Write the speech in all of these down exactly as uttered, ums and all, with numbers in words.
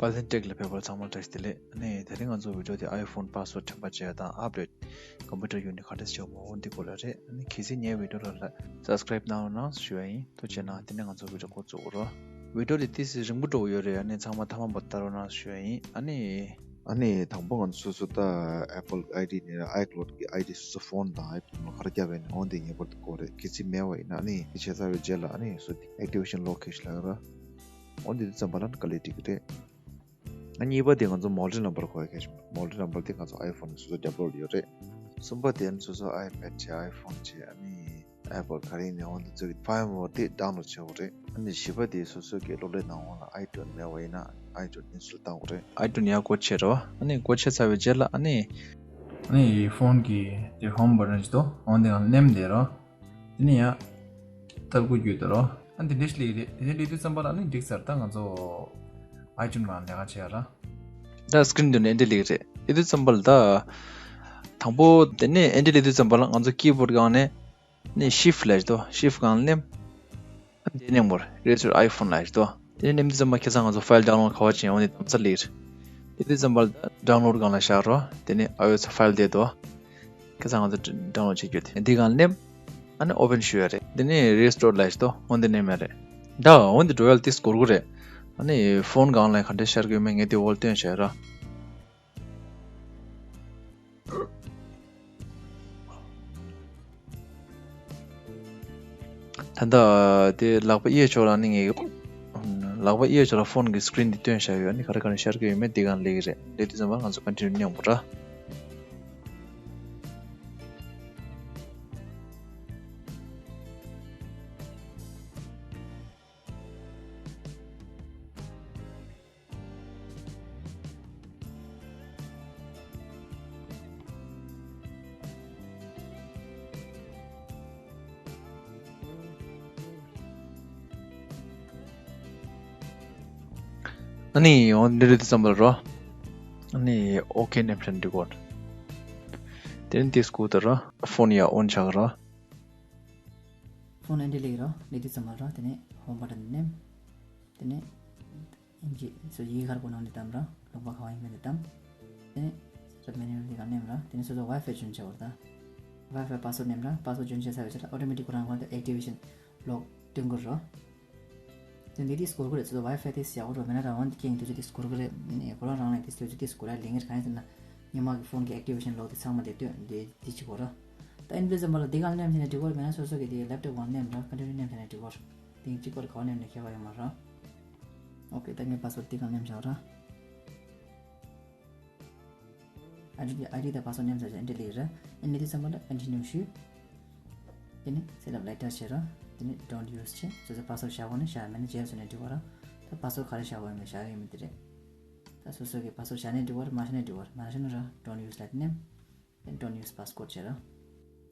པ་ལན་ཊེག་ལ་ཕེབས་པར་ཚང་མ་བཀྲ་ཤིས་བདེ་ལེགས། ཨ་ནི་དེ་རིང་ང་ཚོ་བི་ཌི་ཡོ་དེ་iPhone password འཕྲོད་པ་བྱས་དང་update computer unit ག་འདྲས་བྱེད་དགོས་འོ་འདི་སྐོར་ལ་རེད། ཨ་ནི་གལ་སྲིད་ངའི་བི་ཌི་ཡོ་ལ་subscribe གནང་རོགས་གནང་ཞུ་ཡ་ཡིན། ཐུགས་རྗེ་གནང་། དེ་ནས་ང་ཚོ་བི་ཌི་ཡོ་འགོ་བཙུགས་རོགས། བི་ཌི་ཡོ་དེ་ཏོག་ཙམ་རིང་པོ་འགྲོ་གི་ཡོད་རེད། ཨ་ནི་ཚང་མ་མཐའ་མ་བར་ལྟ་རོགས་གནང་ཞུ་ཡ་ཡིན། ཨ་ནི། ཨ་ནི་དང་པོ་ང་ཚོ་སོ་སོ་ད་Apple ID ནས་iCloud གི་ID སོ་སོ་ཕོན་དང་iPad ནང་ག་རེ་བརྒྱབ་ཡོད་ནས་འོ་འདི་ངེས་པར་དུ་དགོས་རེད། གལ་སྲིད་མེད་པ་ཡིན་ན་ཨ་ནི་དེ་བྱས་ཚར་བའི་རྗེས་ལ་ཨ་ནི་སོ་activation lock གལ་ཆེ་ལ་ཡོད་ར། འོ་འདི་དུས་ཙམ་པ་ལ་དཀའ་ལས་འགྲིག་གི་རེད། ཨ་གཉིས་པ་དེ་ང་ཚོ་multi number དགོས་ཡ་གལ་ཆེན་པོ། multi number དེ་ང་ཚོ iPhone ནས་སོ་སོ་download ཡོད་རེད། གསུམ་པ་དེ་ཨ་ནི་སོ་སོ་iPad བྱས་iPhone བྱས་ཨ་ནི་Apple ག་རེ་ཡིན་ནའི་འོ་འདི་ཚོ་གི་ཕལ་མོ་དེ་download བྱེད་དགོས་རེད། ཨ་ནི་བཞི་པ་དེ་སོ་སོ་གི་གློག་ཀླད་ནང་འོང་ལ་iTunes མེད་པ་ཡིན་ན་iTunes install བཏང་དགོས་རེད། iTunes ཡར་སྒོ་ཕྱེ་རོགས། ཨ་ནི་སྒོ་ཕྱེ་ཚར་བའི་རྗེས་ལ་ཨ་ནི་ཨ་ནི་ཕོན་གི་དེ་home button ཅིག་འདུག་འོ་འདི་ནང་མནན་བསྡད་རོགས། དེ་ནས་ཡར་ལྟ་སྒོ་བརྒྱུད་དེ་རོགས། ཨ་འདི་འདྲས་ཤིག་སླེབས་ཀྱི་རེད། དེ་འདྲས་སླེབས་དུས་ཙམ་པ་ལ་ཨ་ནི་འགྲིག་ཚར། ད་ང་ཚོ་iTunes ནང་ལས་ཀ་བྱེད་ཡ་ར། ད་screen འདི་ནས་ཨ་འདྲས་སླེབས་ཀྱི་རེད། སླེབས་དུས་ཙམ་པ་ལ་ད་དང་པོ་དེ་ནས་ཨ་འདྲས་སླེབས་དུས་ཙམ་པ་ལ་ང་ཚོ་keyboard སྒང་ནས་ནས་shift ལབ་ཀྱི་འདུག shift སྒང་མནན། དེ་མནན་པར་རེས་སུ་iPhone ལབ་ཀྱི་འདུག་དེ་མནན་དུས་ཙམ་པ་ཁ་སང་ང་ཚོ་file download ག་པར་བྱས་ཡོང་ནི་དམ་ཚ་ལེགས། དེ་དུས་ཙམ་པ་download སྒང་ལ་བཞག་རོགས། དེ་ནས་iOS file དེ་འདུག་ཁ་སང་ང་ཚོ་download བྱེད་རྒྱུ་དེ་འདི་སྒང་མནན། ཨ་ནི་open ཞུ་ཡ་རེད། དེ་ནས་restore ལབ་ཀྱི་འདུག་འོ་འདི་མནན་ཡ་རེད། ད་འོ་འདི་འགྲོ་ཡ་ལ་ཏིས་འགོར་གི་རེད། ཨ་ནི་ཕོན་སྒང་ལ་ག་འདྲས་ཤར་གི་ཡོད་མེད་ངས་དེ་འོག་ལ་སྟོན་བྱས་ར། ད་ལྟ་དེ་ལག་པ་གཡས་ཕྱོགས་ལ་ནི་ངས་ལག་པ་གཡས་ཕྱོགས་ལ་ཕོན་གྱི་screen འདི་སྟོན་བཞག་ཡོད། ནི་ག་རེ་ག་རེ་ཤར་གྱི་ཡོད་མེད་འདི་སྒང་སླེབས་ཀྱི་རེད། སླེབས་དུས་ཙམ་པ་ང་ཚོ་continue མནན་དགོས་ར། ཨ་ནི་འོ་འདི་རེད་དུས་ཙམ་པ་རོ། ཨ་ནི་OK མནན་བྱས་ན་འགྲིག་གོ། དེ་ནི་དེ་སྐུ་དུ་རོ། ཕོན་ཡ་on ཆགས་རོ། ཕོན་ཨ་འདྲས་སླེབས་རོ། སླེབས་དུས་ཙམ་པ་རོ། དེ་ནས་home button མནན། དེ་ནས་ཨིན་ཇི་སོ་ཡི་གར་པོ་ནང་ནས་བཏང་ར། ལོག་པ་ག་བ་ཡིན་མིན་དེ་བཏང་། དེ་ནས་setup manual དེ་ག་མནན་ར། དེ་ནས་སོ་སོ་Wi-Fi join བྱེད་དགོས་ར། ད་Wi-Fi password མནན་ར། password join བྱས་ཚར་བའི་ཚེ་ལ་automatic ཁོ་རང་ཁོ་རང་དུ་activation lock སྟོན་དགོས་ར། དེ་འདི་དེ་སྐོར་གོ་རེད། སོ་སོ་Wi-Fi དེ་ཡག་པོ་རོ་མེད་ན་ར་འོན་ཏེ་ཁྱེད་དེ་ཚོ་དེ་སྐོར་གོ་རེད། ནས་ཁོ་རང་རང་ལ་དེ་ཚོ་དེ་སྐོར་ར་ལས་ངེར་གང་ཡིན་ཟེར་ན་ཉི་མ་གི་ཕོན་གི་activation lock དེ་ཚང་མ་དེ་སྟོན་དེ་དེ་བྱེད་དགོས་ར། ད་ཨིན་པེ་ཙམ་པ་ལ་དེ་གང་མནན་བྱས་ནས་འགྲིག་གོ་རེད། མེད་ན་སོ་སོ་གི་དེ་laptop གང་མནན་ར། continue མནན་བྱས་ནས་འགྲིག་གོ་རེད། དེ་གཅིག་པར་ག་བ་མནན་ནས་ཁྱད་པར་ཡོད་མ་རེད། ཨོ་ཀེ། ད་ངས་password དེ་གང་མནན་བཞག་ར། ID ID དང་password མནན་བཞག་རྗེས་འདི་ལེགས་ར། ཨ་ནི་དེ་ཚང་མ་ལ་continue ཞུ། དེ་ནས་setup later བྱེད་ར། དེ་ནས་don't use བྱེད། སོ་སོ་password བཞག་གོ་ནས་བཞག་མེད་ན་རྗེས་སུ་ནས་འགྲིག་གོ་ར། ད་password ག་རེ་བཞག་གོ་ཡོད་མེད་བཞག་ཡོད་མེད་དེ་རེད། ད་སོ་སོ་གི་password བཞག་ནས་འགྲིག་གོ་ར། མ་བཞག་ནས་འགྲིག་གོ་ར། མ་བཞག་ན་ར་don't use ལ་དེ་ནས། དེ་don't use passcode བྱེད་ར།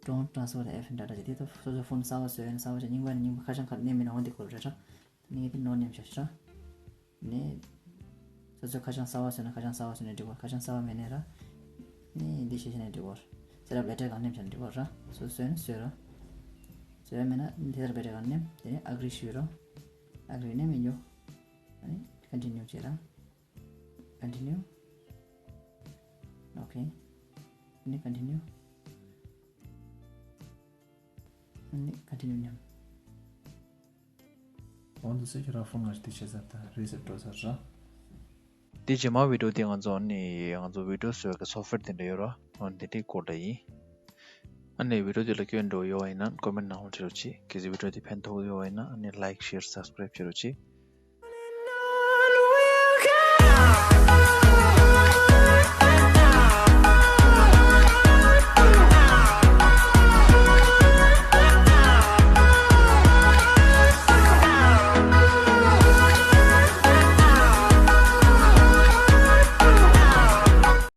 Don't transfer the app data བྱེད། དེ་ད་སོ་སོ་ཕོན་གསར་པ་བཟོས་ཡོད་ན་གསར་པ་བྱེད། རྙིང་པ་ནས་རྙིང་པ་ཁ་བྱང་ཁ་ནས་མིན་ན་འོ་འདི་སྐོར་རེད་ར། ད་ངས་དེ་no མནན་བྱ་ཞིག་ར། ནས་སོ་སོ་ཁ་བྱང་གསར་པ་བཟོས་ན་ཁ་བྱང་གསར་པ་བཟོས་ནས་འགྲིག་གོ། ཁ་བྱང་གསར་པ་མེད་ན་ར། ནས་འདི་བྱས་བྱས་ནས་འགྲིག་གོ། setup later གང་མནན་བྱས་ན་འགྲིག་གོ་ར། སོ་སོ་བཟོས་ན་བཟོས་ར། བཟོས་མེད་ན་དེ་ལྟར་བེ་ཏྲ་གང་མནན། དེ་ནས་agree ཞུས་ར། agree མནན་མི་འགྱོ། ཨ་ནི་continue བྱེད་ར། continue། ཨོ་ཁེ། ཨ་ནི་continue། ཨ་ནི་continue མནན། འོ་འདི་ཚོ་ཁྱོད་རང་ཕོན་ང་ཞིག་དེ་བྱེད་ས་དང་རེད་ཟེར་འགྲོ་ས་ར། དེ་རྗེས་མ་བི་ཌིའོ་དེ་ང་ཚོ་ཨ་ནི་ང་ཚོ་བི་ཌིའོ་བཟོ་གི་software དེ་འདྲ་ཡོད་ར། འོ་འདི་འདྲའི་སྐོར་ལ་ཡིན། ཨ་ནི་བི་ཌིའོ་དེ་ལ་སྐྱོན་འགྲོ་ཡོད་པ་ཡིན་ན་comment ནང་ལ་བྲིས་རོགས་གྱིས། གལ་སྲིད་བི་ཌིའོ་དེ་ཕན་ཐོགས་ཡོད་པ་ཡིན་ན་ཨ་ནི་like share subscribe བྱེད་རོགས་གྱིས།